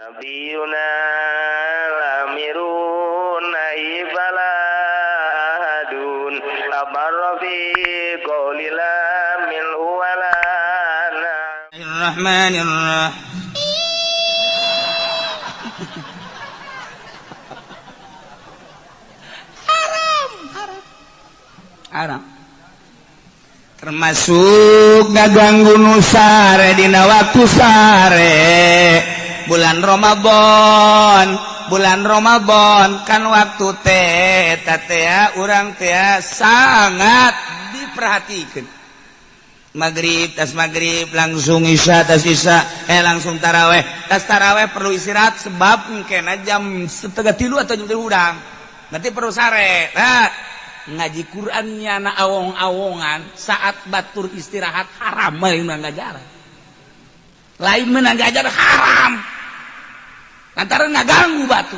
Nabiyuna lamirun nahi fala ahadun abarra fi qawli la minhu wala Bismillahirrahmanirrahim. Haram, haram. Haram. Termasuk ngaganggu nu sare dina waktu sare. Bulan Ramadan, bulan Ramadan kan waktu teh eta teh urang teh sangat diperhatikan. Maghrib, tas maghrib langsung isya, tas isya langsung taraweh, tas taraweh perlu istirahat sebab mungkin jam 2:30 atau jam 3 hudang nanti perlu sare. Nah, ngaji Qurannya na awong-awongan saat batur istirahat haram, lain menang ngajar, lain menang ngajar haram lantaran ngaganggu batu.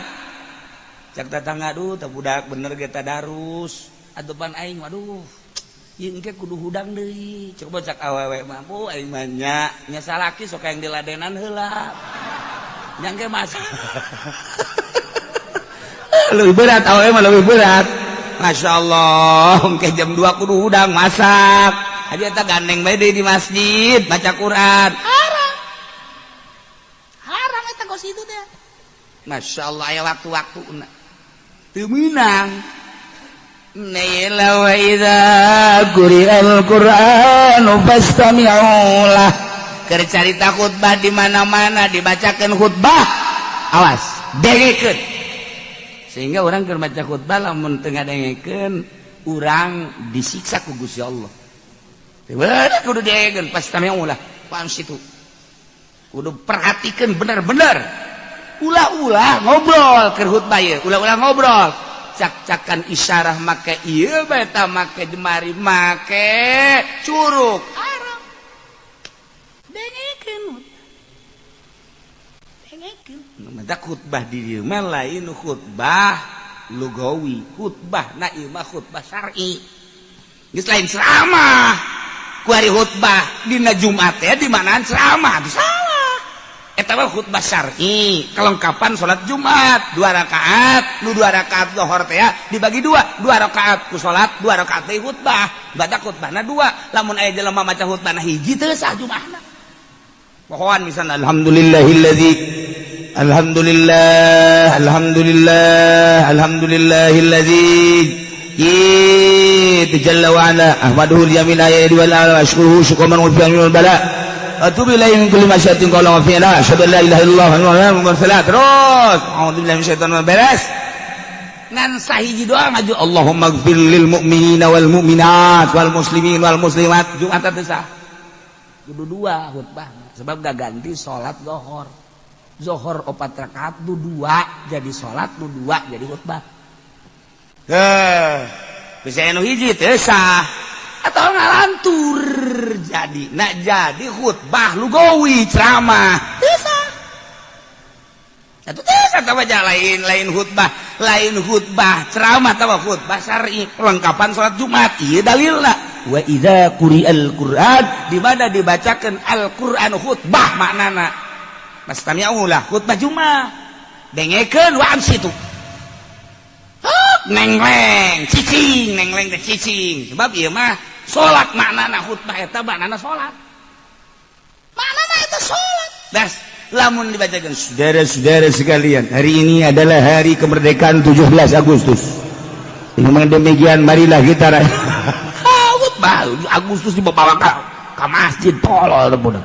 Cak tetangga, "Aduh, tak budak bener ge tadarus atupan aing, waduh, ieu engke kudu hudang deui." Coba cak awewe mampu aing mah nya nya salaki sok yang diladenan heula nya engke mas lebih berat, awewe mah lebih berat. Masya Allah, engke jam 2 kudu hudang masak aja, eta gandeng bae deui di masjid baca Quran. Haram, haram eta kos itu teh. Masya Allah, aya waktu-waktu teu meunang. Naila wa idza quri'al Qur'anu fastami'u lah. Keur carita khutbah di mana-mana dibacakeun khutbah, awas, dengekeun. Sehingga orang keur maca khutbah lamun teu ngadengekeun, urang disiksa ku Gusti Allah. Bener, kudu dengekeun, fastami'u lah. Paham situ. Kudu perhatikan bener-bener. Ulah-ulah ngobrol keur khutbah ieu, ulah-ulah ngobrol. Cak-cakan isyarah make ieu beta, make jemari, make curug, haram. Dengekeun, dengekeun. Mata khutbah di dieu mah lain khutbah lugawi, khutbah na ieu mah khutbah syar'i, geus lain ceramah. Ku hari khutbah dina Jumat teh di manaan ceramah salah. Eta mah khutbah syar'i, kelengkapan salat Jumat 2 rakaat, nu 2 rakaat lohor teh dibagi dua, 2 rakaat ku salat, 2 rakaat teh khutbah. Baca khutbahna dua. Lamun aya jelema maca khutbahna hiji, teu sah Jumatna. Pohoan misalna, alhamdulillahilladzi, alhamdulillah, alhamdulillah, alhamdulillahilladzi jalla wa ala, ahmaduhu yamin ayati wal ala, ashkuruhu syukran man wal bala, atubu ilaihi min kulli masyatin qala wa fi'la, asyhadu an la ilaha illallah wa anna muhammadan, terus a'udzu billahi minasyaitonir beres. Ngan sahiji doa ngaju, Allahumma gfir lil mu'minina wal mu'minat wal muslimin wal muslimat, Jumat teu sah. Kudu dua khutbah sebab gak ganti salat zuhur. Zuhur 4 rakaat du dua jadi salat, du dua jadi khutbah. Heh, bisa anu hiji teu sah atau ngalantur jadi nak jadi khutbah lugawi, ceramah teu sah. Atuh teu sah tah, lain, lain khutbah, lain khutbah ceramah tawa khutbah syar'i kelengkapan salat Jumat. Ieu dalilna, wa idza quri'al Qur'an, di mana dibacakeun Al-Qur'an khutbah maknana fastami'u lah, khutbah Jumat dengekeun, wa ansitu, nengleng cicing, nengleng teh cicing, sebab ieu mah salat maknana, khutbah eta maknana salat, maknana eta salat. Das lamun dibacakan, "Saudara-saudara sekalian, hari ini adalah hari kemerdekaan 17 Agustus. Dengan demikian marilah kita khutbah Agustus dibawa ke masjid," tolol budak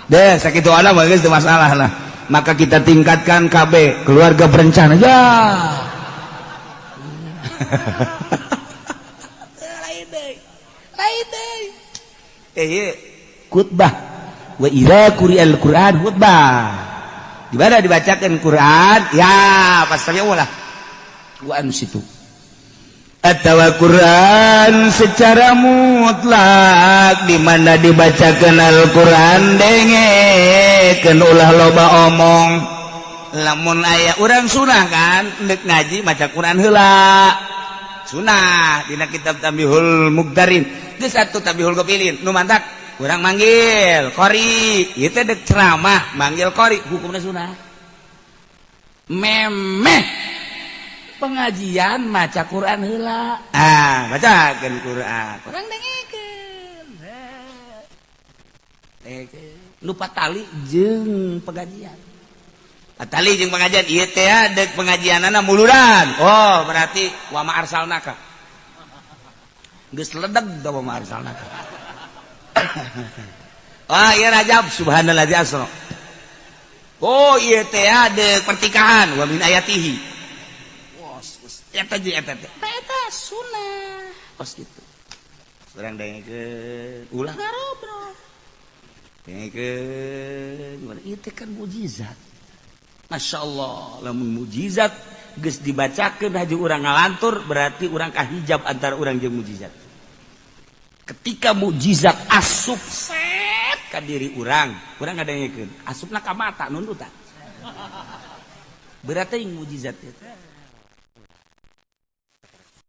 deh. Sakitu ada mah geus teu masalah lah. Maka kita tingkatkan KB, keluarga berencana ya. Lain deui, lain deui. Eh, khutbah, wa idza quri'al Qur'an, khutbah di mana dibacakan Quran ya pasti lah, wa ansitu atau Quran secara mutlak, di mana dibacakan Al-Quran dengekeun, ulah loba omong. Lamun aya urang sunah kan ndek ngaji maca Quran heula, sunah dina kitab Tambihul Mugdarin geus satu, Tambihul Gofilin. Nu mantak urang manggil qori ieu teh dek ceramah manggil qori hukumna sunah. Memeh pengajian maca Quran heula. Ah, bacakeun Quran, urang dengekeun. Dengekeun. Lupa tali jeung pengajian, tali jeung pengajian ieu teh dek pengajianana muludan. Oh, berarti wa ma arsalnaka geus ledeg da, wa ma arsalnaka. Wah, iya, Rajab, subhanalladzi asra. Oh, iya teh dek pertikahan, wa min ayatihi. Eta jeung eta teh eta sunnah kos kitu. Urang dengekeun, ulah ngarobrol, dengekeun. Ieu teh kan mujizat. Masya Allah, lamun mujizat geus dibacakeun haji urang ngalantur, berarti urang kahijab antara urang jeung mujizat. Ketika mujizat asup set ka diri urang, urang ngadengekeun, asupna ka mata nundutan, berarti yang mujizat itu.